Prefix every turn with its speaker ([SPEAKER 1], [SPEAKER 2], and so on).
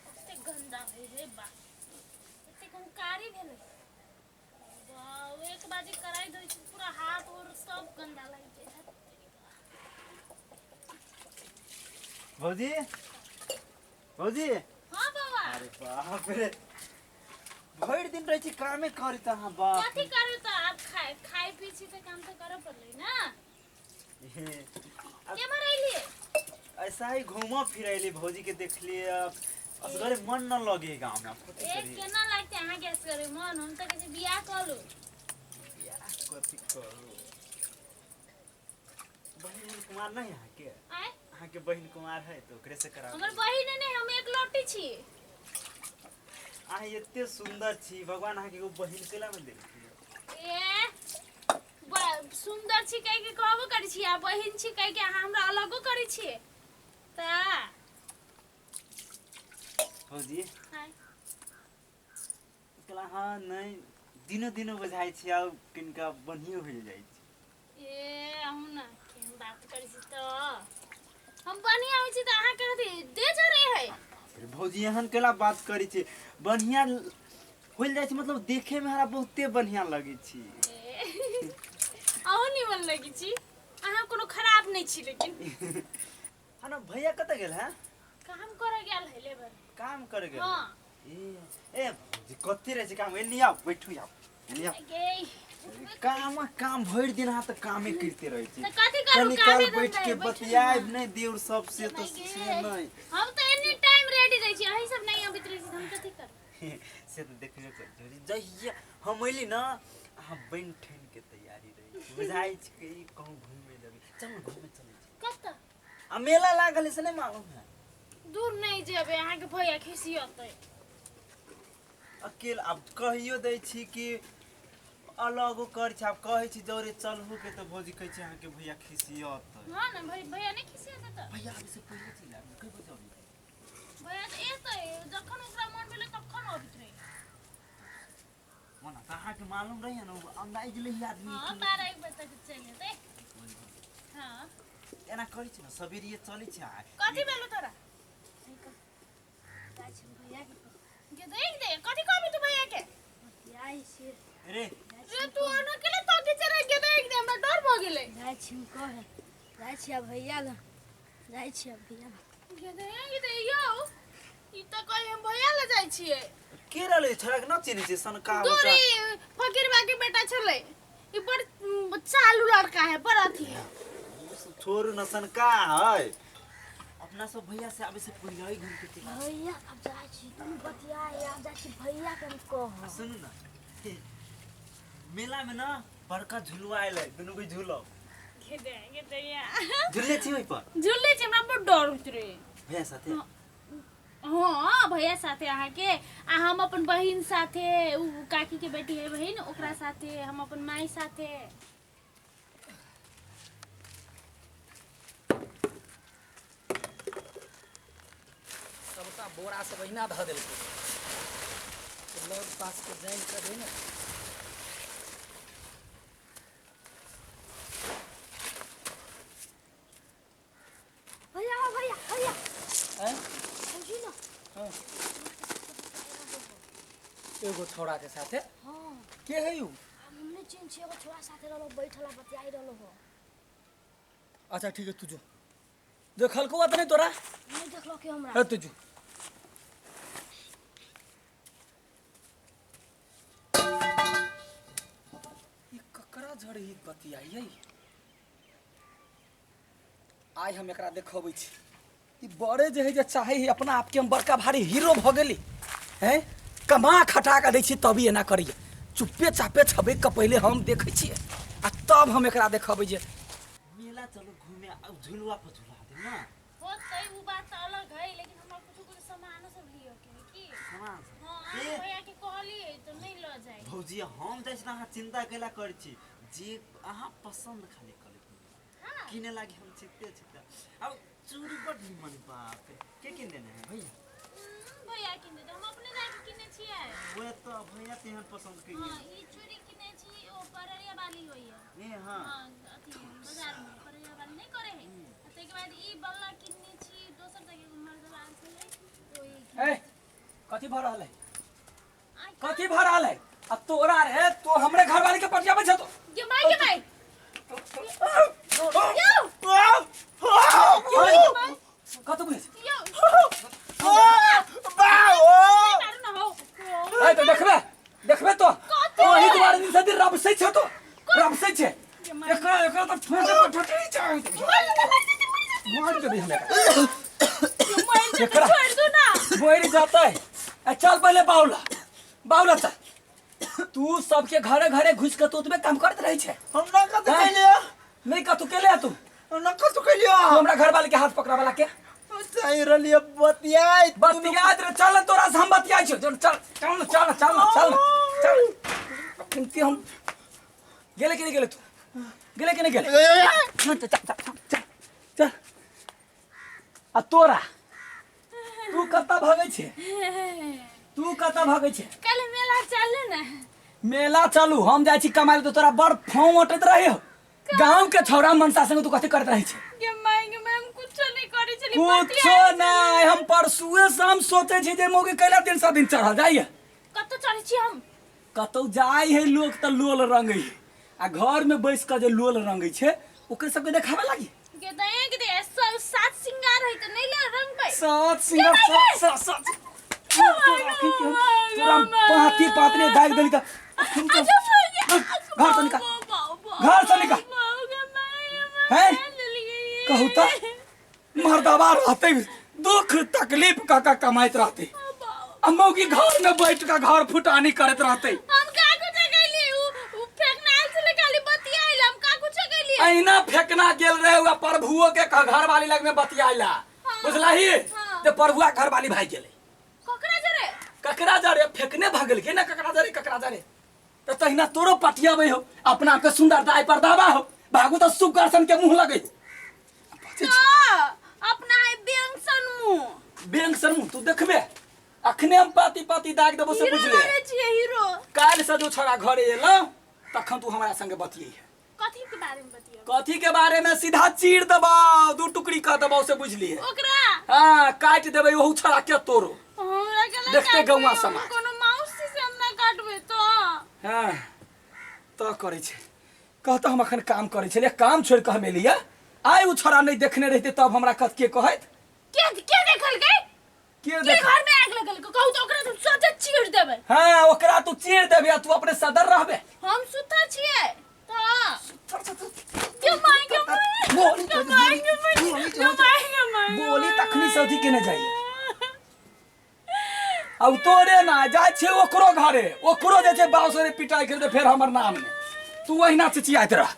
[SPEAKER 1] कते गंदा है रे बा, एते कहूँ कारी भेलै। वाह, एक बाजी कराई दै छै, पूरा हाथ और सब गंदा लागि जाइ छै।
[SPEAKER 2] भौजी, भौजी।
[SPEAKER 1] हाँ बाबा।
[SPEAKER 2] अरे बाप रे, भरि दिन रहै छी कामे करैत अहाँ, बाप।
[SPEAKER 1] कथी करू तऽ आब खाइ खाइ पी छी तऽ काम तऽ करऽ पड़लै ने। केम्हर अयलियै?
[SPEAKER 2] ऐसा ही घूमऽ फिरैली, भौजी के देखलियै, अब असगरे मन न लगे गाँव में, आब कथी
[SPEAKER 1] ए
[SPEAKER 2] करी?
[SPEAKER 1] केना लागतै अहाँके असगरे मन? हम तऽ कहै छी बियाह कऽ लू।
[SPEAKER 2] बियाह कथी करू? बहिन उहिन कुमार नहीं अहाँके?
[SPEAKER 1] आँय?
[SPEAKER 2] अहाँके बहिन कुमार है तऽ ओकरे से करा।
[SPEAKER 1] हमर बहिन नहि, हम एकलौटी छी।
[SPEAKER 2] अहाँ एते सुंदर छी, भगवान अहाँके एगो बहिन केला ने देलखिन?
[SPEAKER 1] ए सुन्दर छी कहि के कहबो करै छी आ बहिन छी कहि के अहाँ हमरा अलगो करै छियै तऽ।
[SPEAKER 2] भौजी।
[SPEAKER 1] आँय?
[SPEAKER 2] कहला हँ नहि, दिनो दिनो बुझाइ छी आब किनका बढ़ियो भेल जाइ छै।
[SPEAKER 1] ए अहूँ ने केहन बात करै छी, तऽ हम बढ़िआँ होइ छी तऽ अहाँके अथी दे जरे है।
[SPEAKER 2] बाप रे भौजी, एहन केला बात करै छी? बढ़िया होल जाइ छै, मतलब देखे में हमरा बहुते बढ़िया लगै छी।
[SPEAKER 1] ए, अहूँ निमन लगै छी, अहाँ कोनो खराब नहि छी लेकिन।
[SPEAKER 2] हाँ ना, भैया कतऽ गेल है?
[SPEAKER 1] काम करे गेल है लेबर।
[SPEAKER 2] काम करे गेल?
[SPEAKER 1] हाँ।
[SPEAKER 2] ए ए भौजी, कथी रहै छै काम? एनी आउ, बैठू, आउ, एनी आउ।
[SPEAKER 1] गे
[SPEAKER 2] काम काम भरि दिन अहाँ तऽ कामे करिते रहै छी।
[SPEAKER 1] तऽ कथी करू?
[SPEAKER 2] कनी काल
[SPEAKER 1] कामे धंधा
[SPEAKER 2] बैठ के
[SPEAKER 1] है, बैठू
[SPEAKER 2] बतियाब
[SPEAKER 1] ने।
[SPEAKER 2] नहि देउर सब से तऽ
[SPEAKER 1] गे,
[SPEAKER 2] से नहि।
[SPEAKER 1] हम तऽ एनी टाइम रेडी रहै छी, अहीं सब नहि अबैत रहै छी तऽ हम कथी करू?
[SPEAKER 2] से तऽ देखबे करै छी भौजी, जहिया हम अयली ने अहाँ बनि ठनि के तैयारी रहै छी, बुझाइ छै कि ई कहूँ घूमे जेबै। चल ने, घूमे चलै छी।
[SPEAKER 1] कतऽ?
[SPEAKER 2] आ मेला लागल है से नहि मालूम है?
[SPEAKER 1] दूर नहि जेबै, अहाँके भैया खिसियतै।
[SPEAKER 2] अकेला आब कहियो दै छी कि अलगो करै छी, आब कहै छी जरे चलहु के तऽ भौजी कहै छी अहाँके भैया खिसियत।
[SPEAKER 1] हाँ ने, भैया नहि खिसियतै तऽ?
[SPEAKER 2] भैया आबै से पहिले चलि आबी, कै बजे अबै?
[SPEAKER 1] भैया तऽ एतै जखन ओकरा मन भेलै तखन अबैत रहै।
[SPEAKER 2] ओना तऽ अहाँके मालूम रहैए ने, ओ अंदाज लै आदमी।
[SPEAKER 1] हाँ, 12 1 बजे तक चलि एतै। हाँ।
[SPEAKER 2] एना करै छी ने, सबेरिये चलै छी आ
[SPEAKER 1] कथी भेलो तोरा?
[SPEAKER 3] जाइ छी भैया के।
[SPEAKER 1] गे देख दे, कथी कहबी तू भैया के?
[SPEAKER 3] बतियाइ छी।
[SPEAKER 2] रे
[SPEAKER 1] रे, तू ओना केले तोके चढ़ै? के देख दे, हमरा डर भऽ गेलै।
[SPEAKER 3] जाइ छी हम कहे, जाइ छी आब भैया लग, जाइ छी आब भैया लग।
[SPEAKER 1] गे देख दे, यौ ई तऽ कहि हम भैया लग जाइ छियै।
[SPEAKER 2] के रहलै? छोड़ा के न चिन्है छी, सनका बच्चा।
[SPEAKER 1] दूरी फकीरबा के बेटा छलै ई, बड़ चालू लड़का है, बड़ अथी है।
[SPEAKER 2] ओ सब छोड़ू न, सनका है। अपना सब भैया से आबै से पहिले ही घूम के चलि आबै।
[SPEAKER 3] भैया, आब जाइ छी, तू बतियाइ, आब जाइ छी भैया के हम
[SPEAKER 2] आ
[SPEAKER 3] कहब।
[SPEAKER 2] सुनू न, मेला में न बड़का झुलुआ आयल है, दुनू के झूलब।
[SPEAKER 1] गे दे, गे दे या।
[SPEAKER 2] झूलने छी ओहि पर?
[SPEAKER 1] झूलने छी, हमरा बड़ डर होइत रहे।
[SPEAKER 2] भैया साथे?
[SPEAKER 1] हाँ, भैया साथे अहाँके, आ हम अपन बहिन साथे, उ काकी के बेटी है बहिन, ओकरा साथे, हम अपन माई साथे।
[SPEAKER 4] सबटा बोरा सब अहिना धऽ देलकै, लग पास के जानि कऽ दे ने।
[SPEAKER 3] भैया, हो भैया, भैया।
[SPEAKER 4] आँय?
[SPEAKER 3] भौजी ना।
[SPEAKER 4] हाँ। एगो छौड़ा के साथे?
[SPEAKER 3] हाँ।
[SPEAKER 4] के है you?
[SPEAKER 3] आब हम नहि चिन्ह छी, एगो छोड़ा साथे रहलो, बैठल आ बतियाइ रहलो हो।
[SPEAKER 4] अच्छा ठीक है, तू जो। देखलको बात नहीं तोरा?
[SPEAKER 3] नहि देखलो के हमरा।
[SPEAKER 4] है, तू जो। ई ककरा झड़ी बतियाइयै? आइ हम एकरा देखबै छी। ई बड़े जे है जे चाहे है अपना आपके हम बड़का भारी हीरो भऽ गेली हैं, कमा खटा कऽ दै छी तभी एना करैए। चुप्पे चापे छबैक कऽ पहिले हम देखै छियै आ तब हम एकरा देखबै जे
[SPEAKER 2] मेला चलू घूमे, अब झुलुआ पर झुला देब ना।
[SPEAKER 1] होतै उ बात तऽ अलग है, लेकिन हमरा कुछो कुछो सामानो सब लिअ के है की।
[SPEAKER 2] सामान सब?
[SPEAKER 1] हाँ।
[SPEAKER 2] ए।
[SPEAKER 1] अहाँ भैया के कहलियै तऽ नहि लऽ जाय।
[SPEAKER 2] भौजी, हम जाइ छी तऽ अहाँ चिंता कैला करै छी? जे अहाँ पसन्द खाली कऽ लेब।
[SPEAKER 1] हाँ।
[SPEAKER 2] किने लागी हम चित्ते चित्ते। अब चूड़ी बड निमन, बाप रे, के किन देने है भैया?
[SPEAKER 1] भैया किन देतै? हम अपने जाके किने छियै।
[SPEAKER 2] वह तो भैया तेहन पसंद के।
[SPEAKER 1] हाँ, ई चूड़ी किने छी, ओ पररिया वाली होइए।
[SPEAKER 2] ए हाँ।
[SPEAKER 1] हाँ, अथी बाजार में पररिया वाली नहि करे है। आ ताहिके बाद ई बल्ला किनने छी, दोसर जगह एगो मर्दवा आयल छलै ओहि।
[SPEAKER 4] ए। कथी भऽ रहल है? कथी भऽ रहल है? आ तोरा रे, तो हमरे घरवाली के पटियाबै छ तो।
[SPEAKER 1] गे माय, गे माय।
[SPEAKER 4] कतौ बुझै छै?
[SPEAKER 1] यौ, मारू ना हौ।
[SPEAKER 4] ए तो देखबे, देखबे तो।
[SPEAKER 1] कथी?
[SPEAKER 4] ओही दुआरे दिन से रबसै छ तो, रबसै छै। एकरा एकरा तऽ ठोके पर ठोके छै। मार देबै हम एकरा।
[SPEAKER 1] मरि जेतै,
[SPEAKER 4] एकरा-
[SPEAKER 1] छोड़ि दू ना।
[SPEAKER 4] मरि जेतै। आ चल पहिले बाउला, बाउला चल। तू सबके घरे घरे घुसि कऽ तू ओतबे काम करैत रहै छै।
[SPEAKER 2] हम ना कतौ
[SPEAKER 4] हैं?
[SPEAKER 2] केलियो।
[SPEAKER 4] नहि, कतौ केले तू?
[SPEAKER 2] हम ना कतौ केलियो।
[SPEAKER 4] तू हमरा घरवाली के हाथ पकड़ा वाला के
[SPEAKER 2] चाहि रहलियो बतियाइत।
[SPEAKER 4] बतियाइत रे, चल तोरा से हम बतियाइ छियौ। चल चल चल चल चल चल चल। अखन हम गेले कि नहि गेले? तू गेले कि नहि गेले? चल चल चल चल चल। आ तोरा, तू कतऽ भगै छै? तू कतऽ भगै छै?
[SPEAKER 1] कल मेला चल ने।
[SPEAKER 4] मेला चलू, हम जाइ छी कमाइ लए तऽ तोरा बड़ फों अटैत रहै हो। गाँव के छौड़ा मनसा संगे तू कथी करैत रहै छै?
[SPEAKER 1] गे माय, गे माय, हम कुछो नहीं करै छली।
[SPEAKER 4] कुछो नहि। हम परसुए से हम सोचै छी जे मौगी कैला दिन सब दिन चढ़ल जाइए।
[SPEAKER 1] कतौ चढ़ै छी हम?
[SPEAKER 4] कतौ जाइ है लोक तऽ लोल रंगै है, आ घर में बैस कऽ जे लोल रंगै छै ओकरे सबके देखाबे लागी।
[SPEAKER 1] गे दे गे दे, सब सात सिंगार है तऽ नहीं ले रंगबै।
[SPEAKER 4] सात सिंगार, सात सात सात। तोरा पाती पातने दागि देली तऽ घर से निकाल, घर से निकाल। हैं? कहू तऽ मर्दबा रहते दुख तकलीफ का का कमाइत रहते, आ मौगी घर में बैठ के घर फुटानी करैत रहते।
[SPEAKER 1] हम का कुछ कैली? उ उ फेकना आयल छलै, खाली बतियाइल। हम का कुछ कैली?
[SPEAKER 4] अहिना फेकना गेल रहे हुआ प्रभुओ के घरवाली लग में बतियाइला, बुझलही?
[SPEAKER 1] हाँ।
[SPEAKER 4] ते प्रभुआ घरवाली भागि गेलै।
[SPEAKER 1] ककरा जरे?
[SPEAKER 4] ककरा जरे? फेकने भागल के ना, ककरा जरे, ककरा जरे। तऽ तहिना तोरो पटियाबै हो, अपना आपके सुंदर दाय पर दावा हो, भागू तऽ सुगर सन के मुंह लगै
[SPEAKER 1] तो अपना है बैंक सन मुंह।
[SPEAKER 4] बैंक सन मुंह। तू देखबे, अखने हम पाती पाती दाग देबो से
[SPEAKER 1] हीरो
[SPEAKER 4] बुझले।
[SPEAKER 1] लगे छियै हीरो।
[SPEAKER 4] काल्हि से जो छोड़ा घरे एलौ तखन तू हमरा संगे बतियै।
[SPEAKER 1] कथी के बारे में बतियौ?
[SPEAKER 4] कथी के बारे में? सीधा चीर देबौ, दू टुकड़ी कऽ देबौ से बुझलिए।
[SPEAKER 1] ओकरा?
[SPEAKER 4] हाँ, काटि देबै ओहू छोड़ा के तोरो।
[SPEAKER 1] हमरा के
[SPEAKER 4] देखते गौआ समाज।
[SPEAKER 1] कोनो माउसी से हम ना काटबै तो।
[SPEAKER 4] हाँ तऽ करै छै। कहतऽ हम अखन काम करै छलियै, काम छोड़ि कऽ हम एलियै। आइ ओ छोड़ा नहि देखने रहितै तब हमरा कत के कहैत?
[SPEAKER 1] के के देखल गई?
[SPEAKER 4] के
[SPEAKER 1] के
[SPEAKER 4] देख
[SPEAKER 1] घर में आग लगल? कहू तो ओकरा तुम सोचे चीर देबै।
[SPEAKER 4] हाँ, ओकरा तू चीर देबे आ तू अपने सदर रहबे।
[SPEAKER 1] हम सुतल छियै तऽ के माय, के माय,
[SPEAKER 4] बोली,
[SPEAKER 1] के माय, के माय,
[SPEAKER 4] बोली,
[SPEAKER 1] के माय, के माय।
[SPEAKER 4] बोली तखनी से अथी केने जाइए। अब तोरे ना जाइ छै ओकरो घरे, ओकरो जे छै बाउस रे पिटाइ खेलते, फेर हमर नाम ने। तू ओहिना चिचियाइत रह।